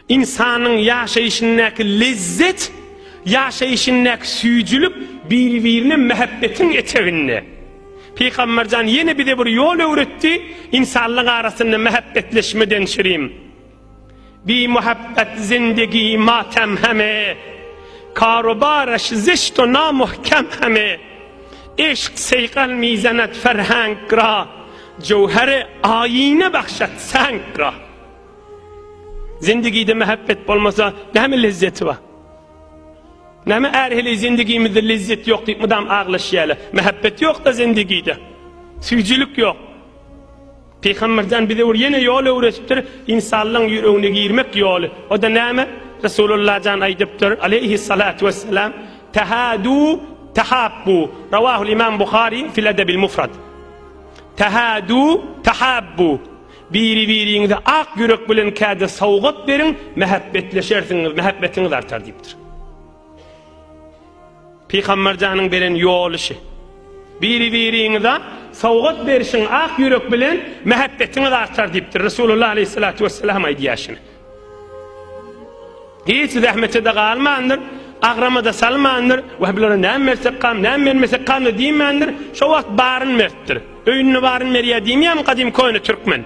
Ynsanyň ýaşaýşyndaky lezzet, ýaşaýşyndaky süýjülik biri-birine mähebbetiň eteginde. Pygamberjan ýene bize bir ýol öwretdi, ynsanlyk arasynda mähebbetleşmeden şirin. Bi muhabbet zindegi matem heme, Karobareş zişt u namuhkem heme, Yşk seýkal mizenet ferhenk ra, Jöwheri aýine bahşet senk ra. Zindigide mähebbet bolmasa näme lezzeti bar? Näme är-heleý zindigimizde lezzet ýok diýip mydam aglaşýarlar. Mähebbet ýok-da zindigide. Süýjülik ýok. Pygamberjan bize bir ýene ýol öwretipdir, ynsanlaryň ýüregine girmek ýoly. O-da näme? Resulullah jan aýdypdyr, aleýhissalatu wessalam, Tehadu tehabbu. Rawahul Imam Buhari fil Edebil Mufrad. Tehadu tehabbu. Biri-biriňize ak ýürek bilen käde sowgat beriň, mähebbetleşersiňiz, mähebbetiňiz artar diýipdir. Pygamber janyň beren ýoly şi. Biri-biriňize sowgat berişiň ak ýürek bilen mähebbetiňiz artar diýipdir. Resulullah aleyhissalatu vesselam aýdýar şuny. Hiç zähmete-de galmandyr, agrama-da salmandyr, Wah, bulara näme bersek kam, näme bermesek kam-da diýmändir, şo wagt baryn beripdir. Öýünde baryn berýär diýmeýärmi gadym köne türkmen?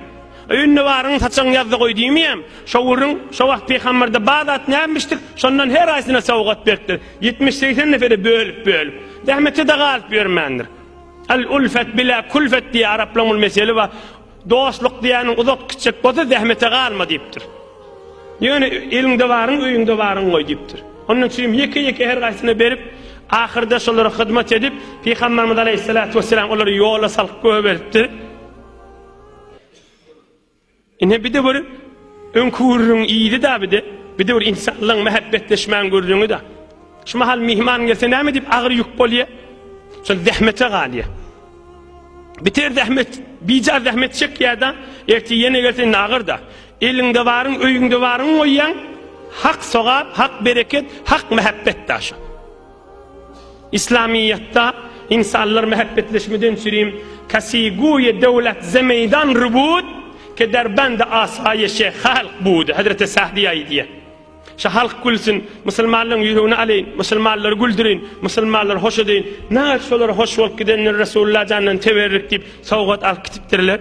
Öýünde baryňy saçagyň ýazda goý diýmeýärmi? Şo gürrüň, şo wagt pygamberde bar zat nämişdik, şondan her haýsyna sowgat beripdir. Ýetmiş-segsen nefere bölüp-bölüp. Zähmete-de galyp ýörmändir. Al-ulfet bila kulfet diýýär araplaryň bir meseli bar. Dostluk diýýäniň uzak gitjek bolsa zähmete galma diýipdir. Ýöne eliňde baryň, öýüňde baryň goý diýipdir. Ondan üçin ýeke-ýeke her haýsyna berip, ahyrda şolara hyzmat edip, Pygamberimiz aleýhissalatu wesselam olary ýola salyp goýberipdir. Ine bir-de bir öňki gürrüň yzy-da bir-de, bir-de bir insanlaryň mähebbetleşmäň gürrüňi-de. Şu mahal myhman gelse näme diýip agyr ýük bolýar? Şol zähmete galýar. Biter zähmet, bija zähmet çekýär-de, ertir ýene gelse indi agyr-da. Eliňde baryň, öýüňde baryň goýýaň, hak sogap, hak bereket, hak mähebbet-dä şu. Islamiyetde insanlar mähebbetleşmeden çürim, Kasi guýe döwlet ze meýdan rubud, ke der bende asaýeşe halk bud, Hezreti Sa'di aýdýar. Şu halk gülsün, musulmanlaryň ýüregini alaýyn, musulmanlary güldüreýin, musulmanlary hoş edeýin. Näet şolara hoş bolup gidenler Resulullah jandan teberrik diýip sowgat alyp gitipdirler.